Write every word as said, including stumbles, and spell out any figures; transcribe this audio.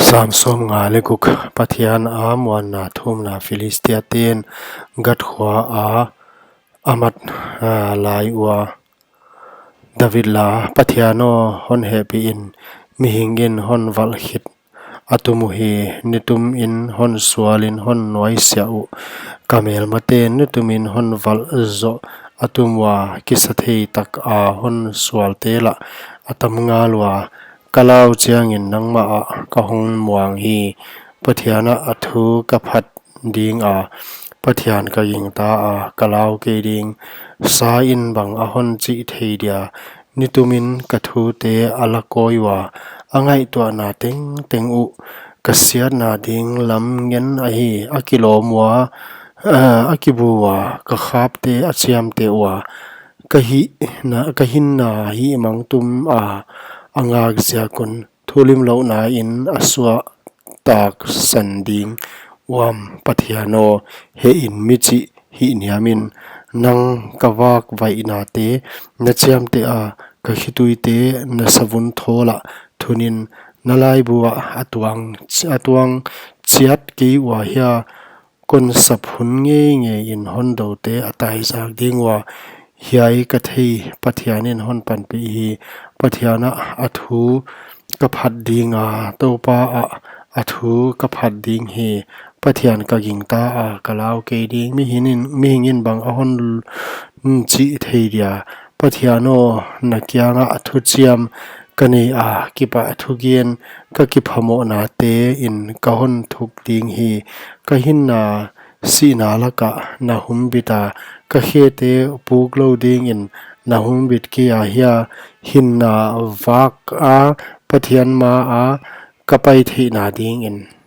Chang sawmnga leh guk. Pathian a muanna thumna. Philistia ten Gath khua a a mat, a, lai ua. David la. Pathian aw, hon hehpih in, mihing in hon valh khit a tum uhi, nitum in hon sual in hon nuaisiah uh. Ka melmate nitum in hon valh zoh a tum ua, kisathei tak a hon sualte lah a tam ngal ua. Ka lau chiangin nangmah ah ka hong muang hi. Pathian ah a thu ka phat ding a, Pathian ka gingta a, ka lau kei ding. Sa in bang a hon chih thei dia, nitum in ka thute a la kawi ua. A ngaihtuahna tengteng uh ka siatna ding lam ngen ahi. A kilawm ua, a, a kibu ua, ka khapte a chiamteh ua. Ka hihna, ka hinna hihmang tum a, a ngak ziak un, thulimlouhna in a suah taksan ding uam? Pathian aw, heh in, mi chih hihniam in. Nang ka vak vaihnate na chiamteh a, ka khituite na savun thawl ah thun in. Na laibu ah a tuang, a tuang chiat kei ua hia? Kon sap hun ngeingei in hondoute a taizak ding ua. Hiai ka thei, Pathian in hon panpih hi. Pathian ah a thu ka phat ding a, Toupa ah a thu ka phat ding hi. Pathian ka gingta a, ka lau kei ding. Mihing in, mihing in bang a hon chih thei dia, Pathian aw, na kiangah thuchiam ka nei a, kipahthu gen, ka kiphamohnate in ka hon thuk ding hi. Ka hinna sihna lakah na humbit a, ka khete puk lou dingin na humbit kei a hia? Hinna vak a Pathian ma a ka pai theihna dingin.